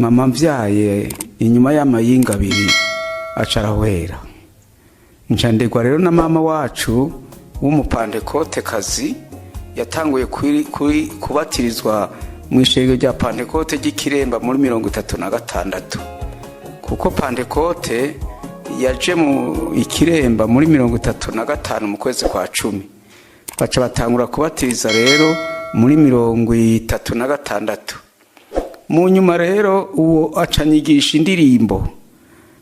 Mama mvyaye inyuma y'amayinga 2 aca arahwera. Nca ndegwa rero na mama wacu w'umupantekotekazi, yatanguye kubatirizwa mu ishengero rya Pantekote ry'Ikiremba muri 36, kuko Pantekote yaje mu Ikiremba muri 35 mu kwezi kwa 10. Baca batangura kubatiriza rero muri 36. Mu nyuma rero uwo acanyigisha indirimbo,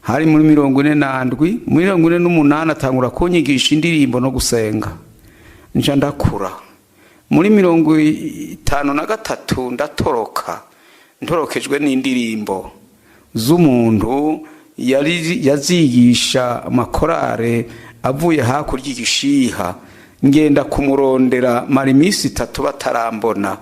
hari muri 47. Muri 48 atangura kunyigisha indirimbo no gusenga. Nja ndakura. Muri 53 ndatoroka, ntorokejwe n'indirimbo z'umuntu yari yazigisha amakorare avuye hakurya igishiha. Ngenda kumurondera, mara iminsi 3 batarambona.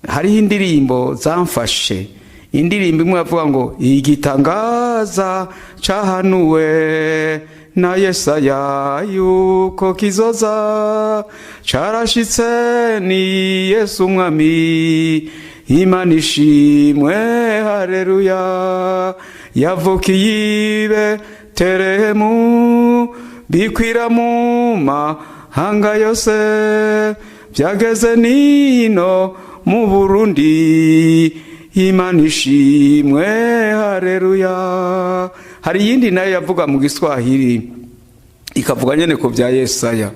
Hariho indirimbo zamfashe. Indirimbo imwe yavuga ngo: "Igitangaza cahanuwe na Yesaya yuko kizoza carashitse, ni Yesu Umwami, Imana ishimwe, haleluya. Yavukiye i Betelehemu, bikwira mu mahanga yose, byageze nino mu Burundi, Imana ishimwe, haleluya." Hari iyindi nayo yavuga mu Giswahili, ikavuga nyene ku bya Yesaya: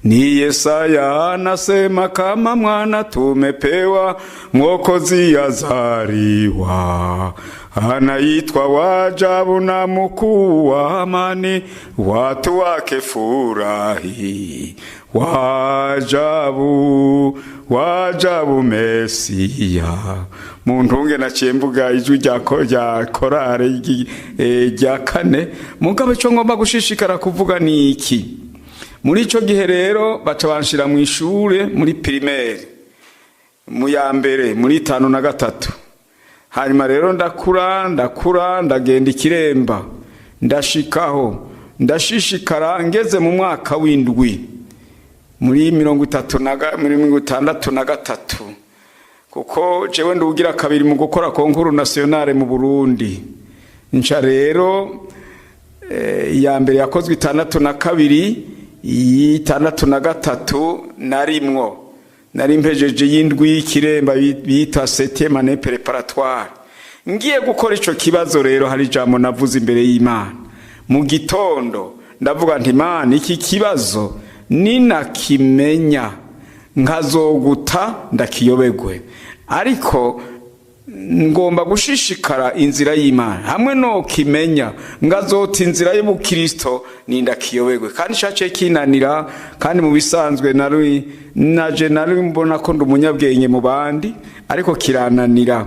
"Ni Yesaya anasema kama mwana tumepewa, Mwokozi azaliwa, anaitwa wa ajabu na mkuu wa amani, watu wake furahi, wajabu wajabu Mesia." Mu ntunge naciye mvuga ijwi rya korale rya kane. Mugabo ico ngomba gushishikara kuvuga ni iki: muri ico gihe rero baca banshira mu ishure muri primaire mu ya mbere muri 53. Hanyuma rero ndakura, ndakura, ndagenda Ikiremba, ndashikaho, ndashishikara, ngeze mu mwaka w'indwi muri mirongo itatu na muri 63, kuko jewe ndugira kabiri mu gukora concours national mu Burundi. Nca rero iya mbere yakozwe 62, 63 narimwo, nari mpejeje y'indwi y'Ikiremba bita septième année préparatoire. Ngiye gukora ico kibazo rero, hari ijambo navuze imbere y'Imana mu gitondo. Ndavuga nti: "Imana, iki kibazo ninakimenya nkazoguta ndakiyobegwe, ariko ngomba gushishikara inzira y'Imana. Hamwe no kimenya ngazota inzira y'ubukristo, nindakiyobegwe." Kandi caciye kinanira. Kandi mu bisanzwe nari naje nari mbona ko ndi umunyabwenge mu bandi, ariko kirananira.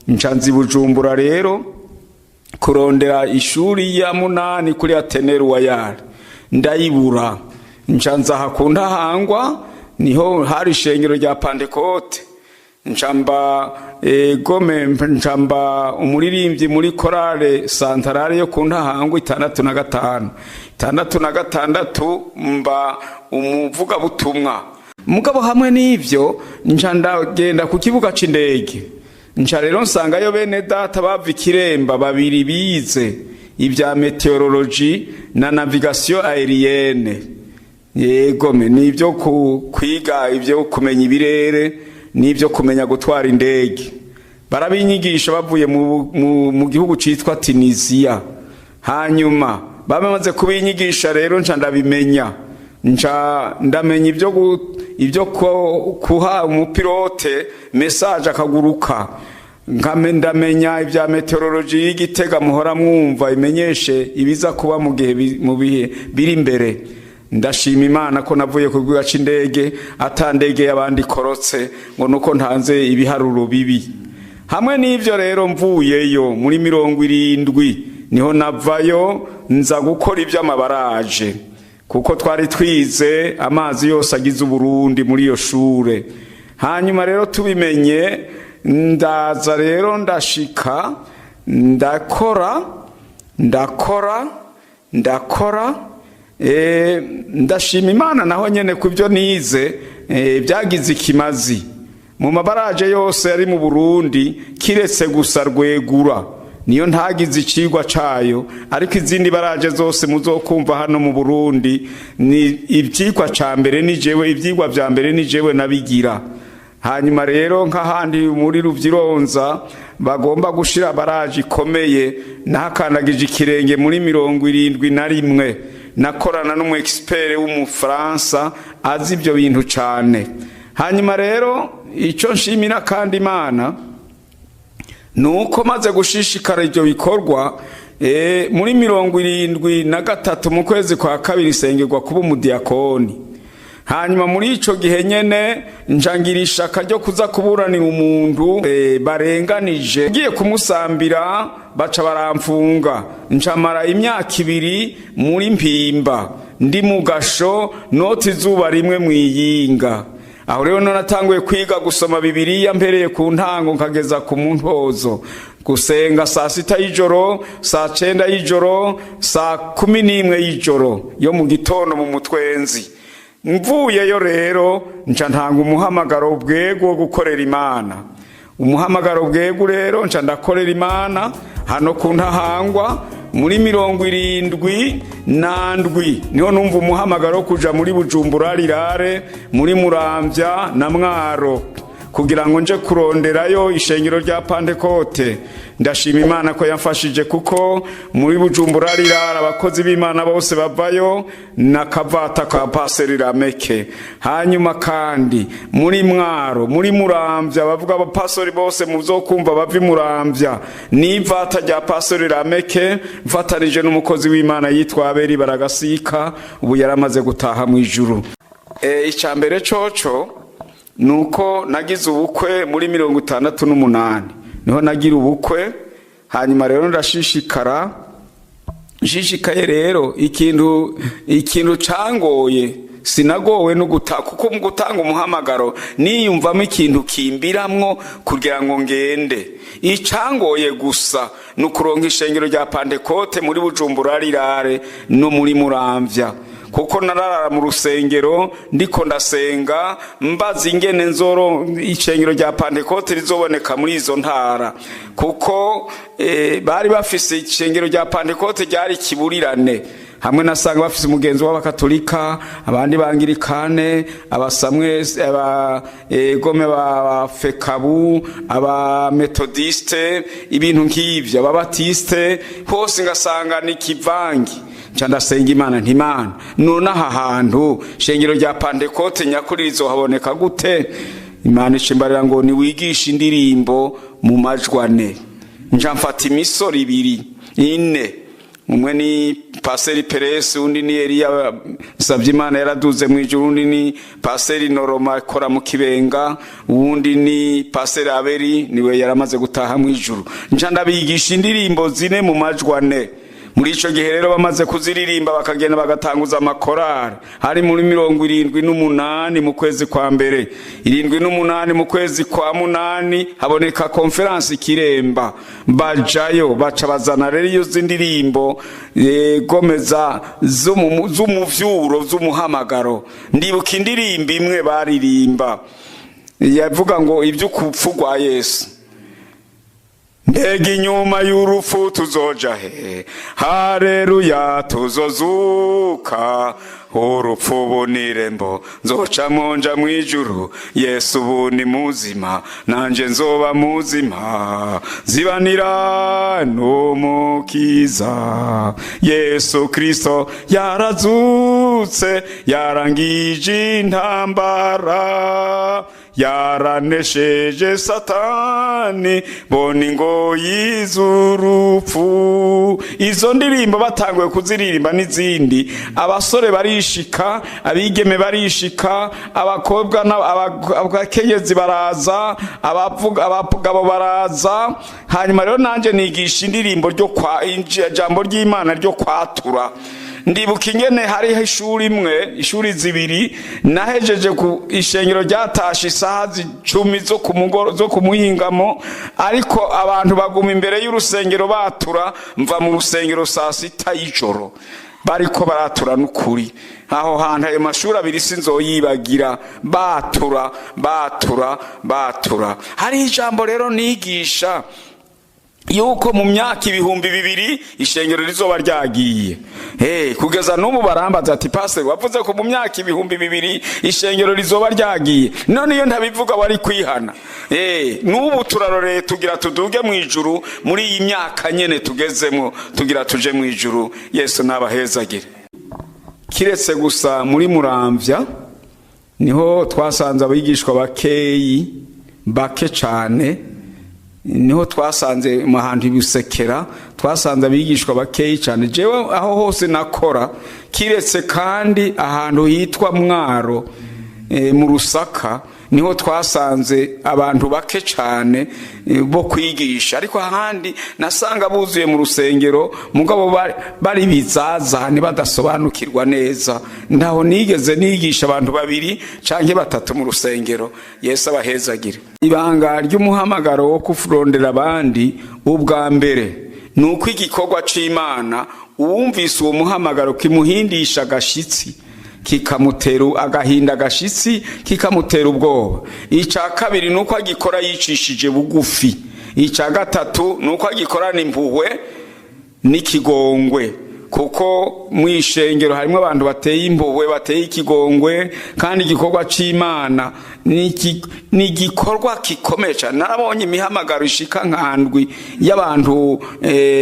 Nca Bujumbura rero kurondera ishuri ya munani kuri Athénée Royal, ndayibura. Nca nza hakunda hangwa, niho hari ishengero rya Pantekote. Ncamba gome, ncamba umuririmbyi muri chorale centrale yo ku Ntahangwa. 65, 66 mba umuvugabutumwa. Mugabo hamwe n'ivyo, nca ndagenda ku kibuga c'indege. Nca rero nsangayo bene data bava Ikiremba babiri bize ibya météorologie na navigation aérienne. Yego, me nibyo kwiga ibyo kumenya ibirere n'ibyo kumenya gutwara indege. Barabinyigisha bavuye mu gihugu citwa Tunisia. Hanyuma bamaze kubinyigisha rero, nca ndabimenya, nca ndamenya ibyo kuha umupilote message akaguruka, nkame ndamenya ibya météorologie y'Igitega muhora mwumva imenyeshe ibiza kuba mu gihe mu bihe biri imbere. Ndashima Imana ko navuye ku kibuga c'indege ata ndege y'abandi ikorotse ngo nuko ntanze ibiharuro bibi. Hamwe n'ivyo rero, mvuyeyo muri 70, niho navayo nza gukora ivy'amabaraje, kuko twari twize amazi yose agize Uburundi muri iyo shure. Hanyuma rero tubimenye, ndaza rero ndashika, ndakora, ndakora, ndakora. Ndashima Imana naho nyene ku byo nize, byagize ikimazi. Mu mabaraje yose ari mu Burundi, kiretse gusa Rwegura niyo ntagize icigwa cayo, ariko izindi baraje zose muzokumva hano mu Burundi ni ivyigwa ca mbere ni jewe, ivyigwa vya mbere ni jewe nabigira. Hanyuma rero nk'ahandi muri Ruvyironza bagomba gushira baraje ikomeye, nahakandagije ikirenge muri 71, nakorana n'umu expert w'umufaransa azi ibyo bintu cane. Hanyuma rero ico nshimira kandi Imana nuko maze gushishikara ibyo bikorwa, muri 73 mu kwezi kwa kabiri isengerwa kuba umudiyakoni. Hanyuma muri ico gihe nyene njangira ishaka ryo kuza kuburanira umuntu barenganije, ngiye kumusambira baca baramfunga, ncamara imyaka 2 muri Mpimba ndi mu gasho noti izuba rimwe mwiyinga. Aho rero natanguye kwiga gusoma Bibiliya mpereye ku ntango nkageza ku muntozo, gusenga saa 6 y'ijoro, saa 9 y'ijoro, saa 11 y'ijoro yo mu gitondo mu mutwenzi. Mvuyeyo rero nca ntanga umuhamagaro bwego wo gukorera Imana. Umuhamagaro bwego rero nca ndakorera Imana hano ku Ntahangwa muri 77, niho numva umuhamagaro wo kuja muri Bujumbura Rirare, muri Muramvya na Mwaro, kugira ngo nje kuronderayo ishengero rya Pantekote. Ndashima Imana ko yamfashije, kuko muri Bujumbura Rirare abakozi b'Imana bose bavayo nakavata ka Paseri Rameke. Hanyuma kandi muri Mwaro, muri Muramvya bavuga abapasori bose muzokumva bava Muramvya n'ivata rya Paseri Rameke, mfatanije n'umukozi w'Imana yitwa Abeli Baragasika, ubu yaramaze gutaha mu ijuru. Icambere coco nuko nagize ubukwe muri 68, niho nagira ubukwe. Hanyuma rero ndashishikara, nshishikaye rero ikintu cangoye, sinagowe no kuko mu gutanga umuhamagaro niyumvamo ikintu kimbiramwo kugira ngo ngende. Icangoye gusa ni ukuronka ishengero rya Pantekote muri Bujumbura Rirare no muri Muramvya, kuko nararara mu rusengero ndiko ndasenga mbaza ingene nzoro ishengero rya Pantekote rizoboneka muri izo ntara, kuko bari bafise ishengero rya Pantekote ryari kiburirane. Hamwe nasanga bafise umugenzi w'abakatolika, abandi bangirikane, abasamwe, aba gome ba fekabu, aba metodiste, ibintu nk'ivyo, ababatiste, hose ngasanga ni kivangi. Nca ndasenga Imana nti Imana, none aha hantu shengero rya Pantekote nyakuri rizohaboneka gute? Imana ishimbarira ngo niwigishe indirimbo mu majwane. Nca mfata imisoro 2 4, umwe ni Paseri Peresi, undi ni Eliya Savyimana yaraduze mu ijuru, undi ni Paseri Noroma akora mu Kibenga, uwundi ni Paseri Abeli niwe yaramaze gutaha mu ijuru. Nca ndabigisha indirimbo 4 mu majwane. Muri ico gihe rero bamaze kuziririmba bakagenda bagatanguza amakorari. Hari muri 78 mu kwezi kwa mbere, 78 mu kwezi kwa 8 haboneka conference Kiremba, bajayo baca bazana rero iyo zindirimbo gomeza z'umuvyuro z'umuhamagaro. Ndibuka indirimbo imwe baririmba yavuga ngo ivy'ukupfu rwa Yesu. Mbega inyuma y'urupfu tuzoja he? Haleluya tuzozuka, urupfu bunirembo nzoca nja mwijuru, Yesu ubu ni muzima nanje nzoba muzima, zibanira n'umukiza. Yesu Kristo yarazutse, yarangije intambara, yaranesheje Satani, bona ingoyi z'urupfu. Izo ndirimbo batanguye kuziririmba n'izindi, abasore barishika, abigeme barishika, abakobwa n'abakenyezi baraza, abagabo baraza. Hanyuma rero nanje nigisha indirimbo ryo kwa ijambo ry'Imana ryo kwatura. Ndibuka ingene hariho ishuri imwe, ishuri 2 nahejeje ku ishengero ryatashe isaha 10 zo kumugoro zo kumuhingamo, ariko abantu baguma imbere y'urusengero batura, mva mu rusengero saa 6 y'ijoro. Bariko baratura n'ukuri. Aho hantu ayo mashuri abiri sinzoyibagira, batura, batura, batura. Hari ijambo rero nigisha yuko mu myaka 2000 ishengero rizoba ryagiye. Hey, kugeza n'ubu barambaza ati: "Pastor, wavuze ko mu myaka 2000 ishengero rizoba ryagiye, none iyo ntabivuga wari kwihana?" Hey, n'ubu turaroreye, tugira tuduge mu ijuru muri iyi myaka nyene tugezemo, tugira tuje mu ijuru. Yesu nabahezagire. Kiretse gusa muri Muramvya niho twasanze abigishwa bakeyi, bake cane. Niho twasanze mu hantu ibisekera, twasanze abigishwa bakeyi cyane. Jewe aho hose nakora, kiretse kandi ahantu hitwa Mwaro, mu Rusaka, niho twasanze abantu bake cyane bo kwigisha. Ariko ahandi nasanga buzuye mu rusengero, mugabo bari bizazane, badasobanukirwa neza. Ntaho nigeze nigisha abantu babiri canke batatu mu rusengero. Yesu abahezagire. Ibanga ry'umuhamagaro wo kurondera abandi, ubwa mbere ni uko igikorwa c'Imana, uwumvise uwo muhamagaro kimuhindisha agashitsi, kikamutera agahinda gashitsi, kikamutera ubwoba. Icya kabiri ni uko agikora yicishije bugufi. Icya gatatu ni uko agikorana impuhwe n'ikigongwe, kuko mu ishengero harimo abantu bateye impuhwe, bateye ikigongwe. Kandi igikorwa c'Imana ni igikorwa gikomeye cyane. Narabonye imihamagaro ishika nkandwi y'abantu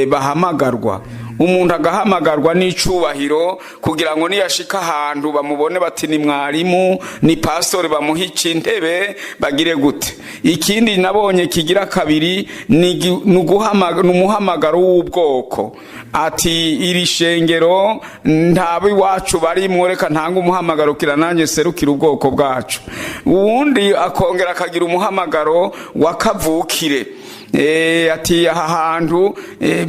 bahamagarwa. Umuntu agahamagarwa n'icubahiro kugira ngo niyashika ahantu bamubone bati: "Ni mwarimu, ni pastori," bamuhe intebe, bagire gute. Ikindi nabonye kigira kabiri ni umuhamagaro w'ubwoko, ati: "Iri shengero ntabo iwacu barimwo, reka ntanga umuhamagaro kira nanjye serukira ubwoko bwacu." Uwundi akongera akagira umuhamagaro wa kavukire, ati: "Aha hantu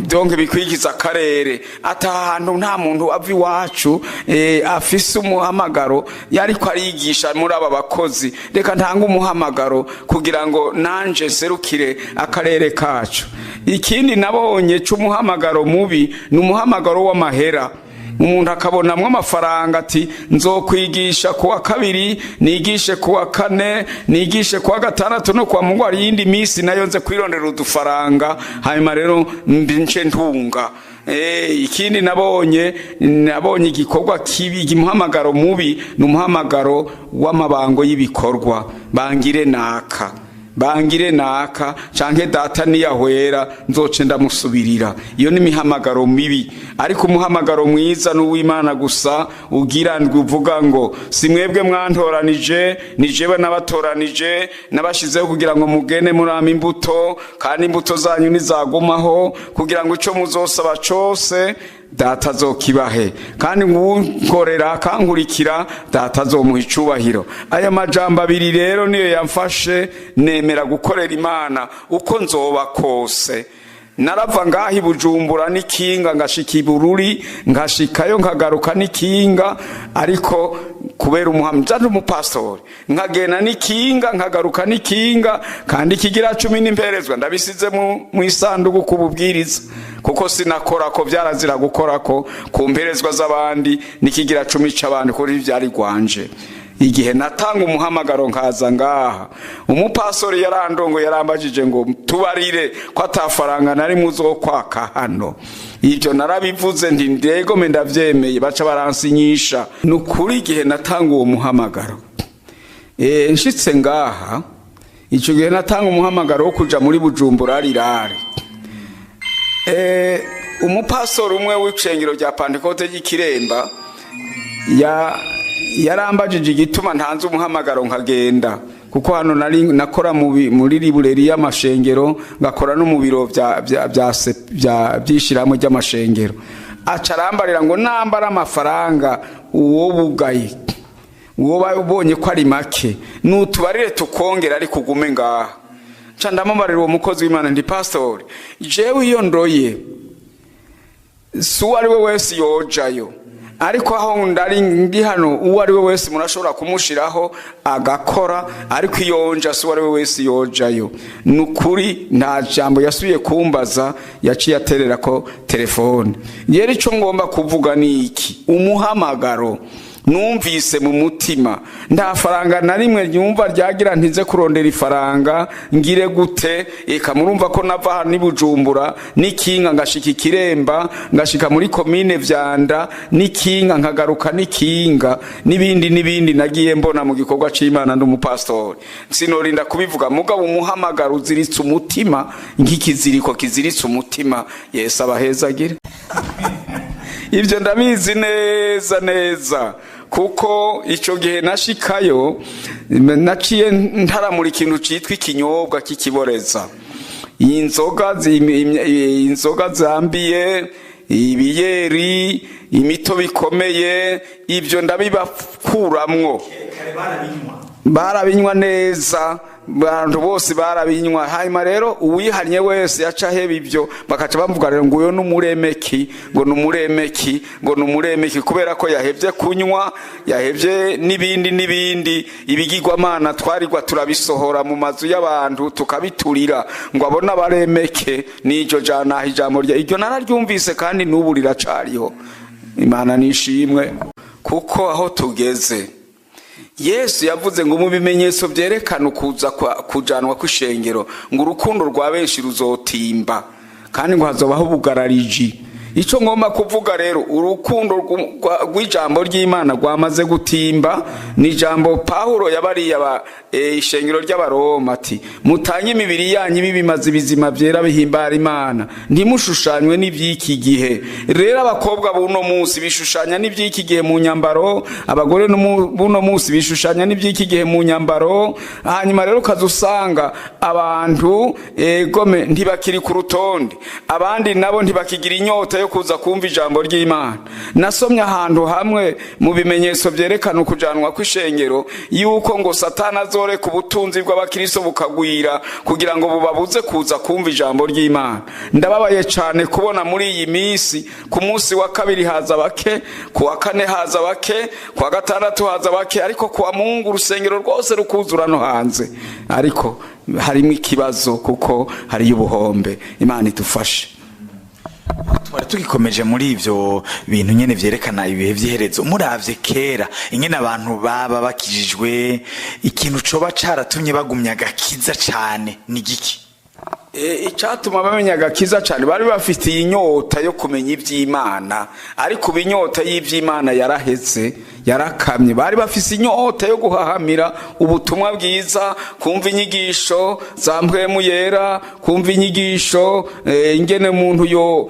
donc bikwigiza akarere," ati: "Aha hantu nta muntu ava iwacu afise umuhamagaro yariko arigisha muri aba bakozi, reka ntange umuhamagaro kugira ngo nanje nserukire akarere kacu." Ikindi nabonye c'umuhamagaro mubi ni umuhamagaro w'amahera. Umuntu akabonamwo amafaranga, ati: "Nzokwigisha kuwa kabiri, nigishe kuwa kane, nigishe kuwa gatandatu no kuwa Mungu, hari iyindi minsi nayo nze kwirondera udufaranga, hanyuma rero nce ntunga." Ikindi nabonye igikorwa kibi, umuhamagaro mubi, ni umuhamagaro w'amabango y'ibikorwa: bangire naka, bangire naka, canke data niyahwera nzoce ndamusubirira. Iyo ni imihamagaro mibi. Ariko umuhamagaro mwiza n'uw'Imana gusa, ugira ndwi uvuga ngo: "Si mwebwe mwantoranije, ni jewe nabatoranije, nabashizeho kugira ngo mugene murama imbuto, kandi imbuto zanyu nizagumaho, kugira ngo ico muzosaba cose Data azokibahe. Kandi ngukorera akankurikira, Data azomuha icubahiro." Aya majambo abiri rero niyo yamfashe nemera gukorera Imana uko nzoba kose. Narava ngaho i Bujumbura n'ikinga, ngashika i Bururi, ngashikayo, nkagaruka n'ikinga. Ariko kubera umuhamya umupasitori, nkagenda n'ikinga, nkagaruka n'ikinga. Kandi ikigira cumi n'imperezwa ndabisize mu isanduku k'ububwiriza, kuko sinakora ko byarazira gukora ko ku mperezwa z'abandi n'ikigira cumi c'abandi, kuko byari gwanje. Igihe natanga umuhamagaro nkaza ngaha, umupasori yarandongo, yarambajije ngo: "Tubarire ko atafaranga nari muzokwaka hano." Ibyo narabivuze nti: "Ndegome, ndavyemeye." Baca baransinyisha. Ni ukuri, igihe natanga uwo muhamagaro, nshitse ngaha, ico gihe natanga umuhamagaro wo kuja muri Bujumbura rirare, umupasori umwe w'icengero rya Pantekote ry'Ikiremba yarambajije igituma ntanze umuhamagaro nkagenda, kuko hano nari nakora muri librairie y'amashengero, ngakora no mu biro by'ishyirahamwe ry'amashengero. Aca arambarira ngo: "Nambara amafaranga uwo bugaye, uwo ubonye ko ari make, nutubarire tukongera, ariko ugume ngaha." Nca ndamubarira uwo mukozi w'Imana ndi: "Pastori, jewe iyo ndoye, si uwo ari we wese yojayo." Ariko aho ndari ndi hano, uwo ari we wese murashobora kumushiraho agakora, ariko iyonja si uwo ari we wese yojayo. Ni ukuri, nta jambo yasubiye kumbaza, yaciye aterera ko telefone. Rero icyo ngomba kuvuga ni iki: umuhamagaro numvise mu mutima, nta faranga na rimwe ryumva ryagira ntize kurondera ifaranga ngire gute. Eka murumva ko nava hano i Bujumbura n'ikinga, ngashika Ikiremba, ngashika muri komine Vyanda n'ikinga, nkagaruka n'ikinga, n'ibindi n'ibindi nagiye mbona mu gikorwa c'Imana. Ndi umupasitori, sinorinda kubivuga. Mugabo umuhamagaro uziritse umutima nk'ikiziriko kiziritse umutima. Yesu abahezagire. Ibyo ndabizi neza neza, kuko icyo gihe nashikayo naciye ntaramura ikintu cyitwa ikinyobwa cy'ikiboreza, inzoga, inzoga zambiye, ibiyeri, imitobe ikomeye. Ibyo ndabibakuramwo. Barabinywa neza, abantu bose barabinywa. Hanyuma rero uwihannye wese yaca aheba ibyo, bakaca bamuvuga rero ngo uyo n'umuremeki, ngo n'umuremeki, ngo n'umuremeki, kubera ko yahevye kunywa, yahevye n'ibindi n'ibindi. Ibigirwamana twarirwa turabisohora mu mazu y'abantu tukabiturira, ngo abone abaremeke. N'iryo jana ijambo rya iryo nararyumvise, kandi n'ubu riracariho. Imana nishimwe, kuko aho tugeze Yesu yavuze ngo mu bimenyetso byerekana ukuza kujanwa kw'ishengero, ngo urukundo rwa benshi ruzotimba, kandi ngo hazobaho ubugarariji. Icyo ngomba kuvuga rero, urukundo rw'ijambo ry'Imana rwamaze gutimba. Ni ijambo Pawulo yabariye ishengero ry'Abaroma ati: "Mutange imibiri yanyu ibimaze bizima, byera, bihimbara Imana, ntimushushanywe n'iby'iki gihe." Rero abakobwa b'uno munsi bishushanya n'iby'iki gihe mu nyambaro, abagore b'uno munsi bishushanya n'iby'iki gihe mu nyambaro. Hanyuma rero ukaza usanga abantu egome ntibakiri ku rutonde, abandi nabo ntibakigira inyota yo kuza kumva ijambo ry'Imana. Nasomye ahantu hamwe mu bimenyetso byerekana ukujanwa kw'ishengero yuko ngo Satani azoreka ubutunzi bw'abakristo bukagwira kugira ngo bubabuze kuza kumva ijambo ry'Imana. Ndababaye cyane kubona muri iyi minsi ku munsi wa kabiri haza bake, ku wa kane haza bake, ku wa gatandatu haza bake, ariko ku wa Mungu urusengero rwose rukuzura no hanze. Ariko harimo ikibazo, kuko hariyo ubuhombe. Imana idufashe. Twari tugikomeje muri ivyo bintu nyene vyerekana ibihe vy'iherezo. Muravye kera ingene abantu baba bakijijwe, ikintu coba caratumye bagumya agakiza cane ni giki? Icyatuma bamenya agakiza cyane, bari bafitiye inyota yo kumenya iby'Imana, ariko ubu inyota y'iby'Imana yaraheze, yarakamye. Bari bafise inyota yo guhahamira ubutumwa bwiza, kumva inyigisho za Mpwemu Yera, kumva inyigisho ingene umuntu yo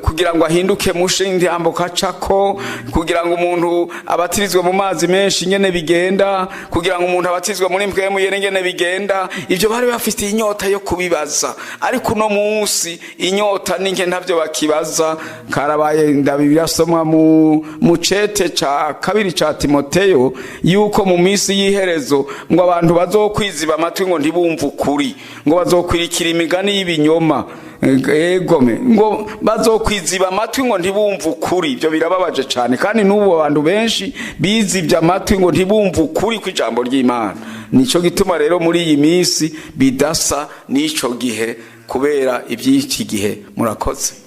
kugira ngo ahinduke mushe intambuko acako, kugira ngo umuntu abatirizwe mu mazi menshi ingene bigenda, kugira ngo umuntu abatizwe muri Mpwemu Yera ingene bigenda. Ibyo bari bafitiye inyota yo kubibaza, ariko uno munsi inyota n'inke, ntabyo bakibaza. Karabaye, ndabirasomwa mu cete ca kabiri ca Timoteyo yuko mu minsi y'iherezo ngo abantu bazokwiziba amatwi ngo ntibumve ukuri, ngo bazokwirikira imigani y'ibinyoma. Egome, ngo bazokwiziba amatwi ngo ntibumve ukuri. Ibyo birababaje cyane, kandi n'ubu abantu benshi bizibye amatwi ngo ntibumve ukuri kw'ijambo ry'Imana. Nico gituma rero muri iyi minsi bidasa n'ico gihe, kubera iby'iki gihe. Murakoze.